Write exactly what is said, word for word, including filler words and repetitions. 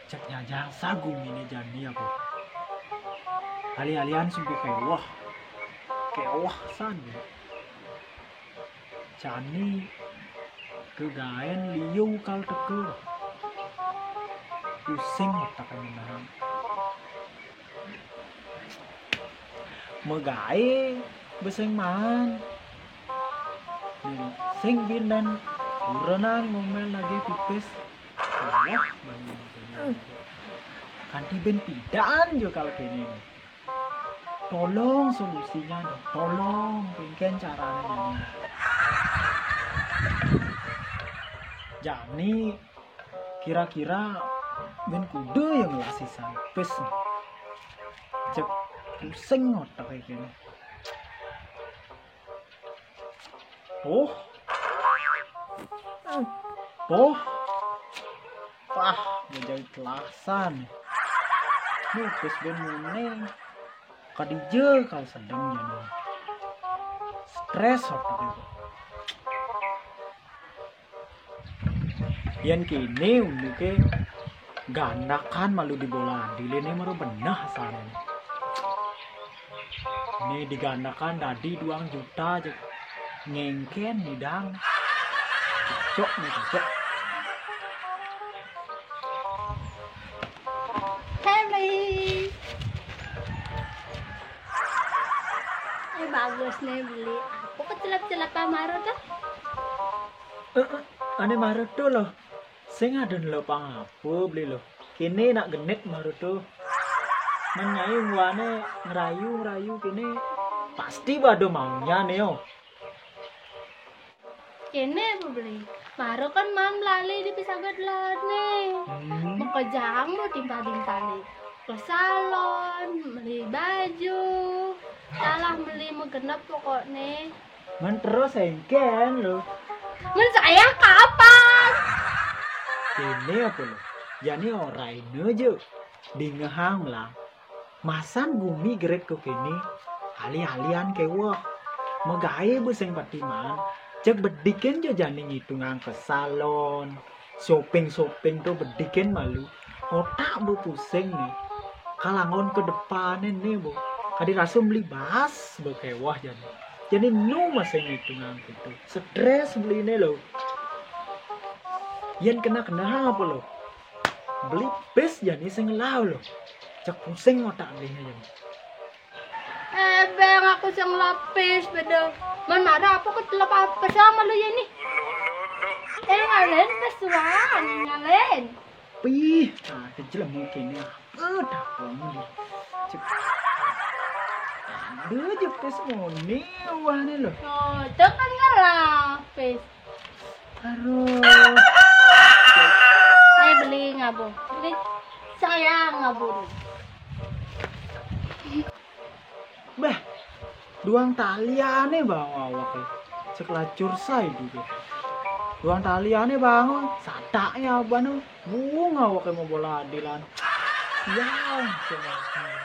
Cek nyajang sagumine jani apa. Ali-alian sumpi kewah. Kewah san. Jani kegaen liu kal teke. Pusing otak menang. Megae beseng maan. Sing binden urenan ngomel lagi pipis. Wah, kanti ben pidan jo kalau kene. Tolong solusinya dong, tolong. Pingken caranya nyanyi. Jani kira-kira ben kudu yang ngelasi sampes. Cek pusing otak kayak gini. Oh. Oh. Wah, menjadi kelasan. Nih, terus ben mune. Kadije kalau sedang jani. Stres otak itu. Yen kene unduke gandakan malu di bola adil ini meru benah asane. Ini digandakan dadi duang juta aja. Ngengken nih dang. Cocok nih, cocok. Hei, Beli. Eh, bagus nih, Beli. Aku kecelap-celap maro tuh. Eh, eh, ane maro tuh loh. Sing ada nelopang apa, Beli loh. Kene nak genit maro tuh. Menyai muane ngerayu-ngerayu kene pasti bado maunya nih, oh. Kene apa, Beli? Maro kan mam lali di pisagat lane. Hmm. Mekejang lo timpal-timpal nih. Ke salon, beli baju. Salah beli megenep pokoknya. Men terus engken lo. Men saya kapan? Kene apa lo? Jani ora ine aja. Dingehang lah. Masan gumi geret ko kene, ali-alian keweh. Megae be sing patiman, cek bediken jo jani ngitungang ke salon, shopping-shopping to bediken malu. Otak be pusing nih. Kalangon ke depane nih, Bu. Kadi rasu beli bas be keweh jani. Jani nu masih ngitungang gitu. Stres beli ini lo. Yen kena-kena apa lo? Beli pis jani sing lau lo. Cek pusing otak belinya jani. Eh, bang, aku sing lapis bedo. Man marah apa ketelap apa sama lu ya nih? Eh, ngalen pesuan, ngalen. Pih, nah, kejel mungkin ya. Eh, dah bangun dia. Cek. Aduh, jepes moni wah nih lo. Oh, itu kan ngelapis. Aduh. Ayo beli ngabu. Beli sayang ngabu. Bah, duang taliane bang awake. Sekelacur sai juga. Duang taliane bangun, sataknya abang buung awake mau bola adilan. Siang, siang.